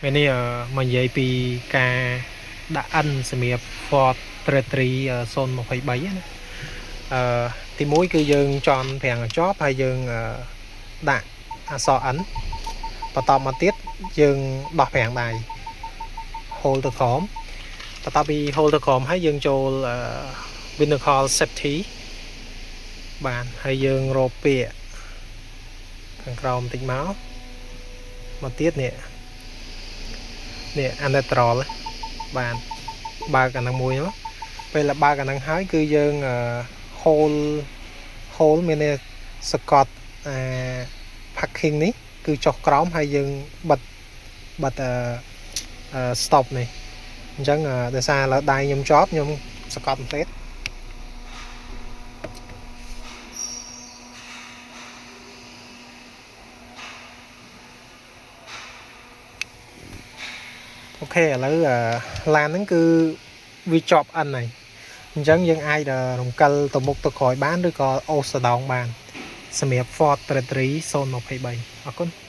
ថ្ងៃនេះមកនិយាយពីការដាក់ N សម្រាប់ Ford Territory 023ណាអឺទីមួយគឺយើងចន់ហ្វ្រាំងឲ្យជាប់ហើយយើងដាក់អក្សរ N បន្តមកទៀតយើងដោះហ្វ្រាំងដៃ hold ទៅក្រោមបន្ទាប់ពី hold ទៅក្រោមហើយយើងចូល vehicle safety បាទហើយយើងរកពាក្យខាងក្រោមបន្តិចមកមកទៀតនេះនេះ neutral បាទបើកអាហ្នឹងមួយមកពេលបើកអាហ្នឹងហើយគឺយើង hold មានន័យសកត់អា parking នេះគឺចុះក្រោមហើយយើងបិទបិទអឺ stop នេះអញ្ចឹងដោយសារឥឡូវដៃខ្ញុំជាប់ខ្ញុំសកត់ផ្លេត OK ឥឡូវឡានហ្នឹងគឺវាជាប់ N ហើយអញ្ចឹងយើងអាចរំកិលទៅមុខទៅក្រោយបានឬក៏អូសសដងបានសម្រាប់ Ford Territory 023អរគុណ។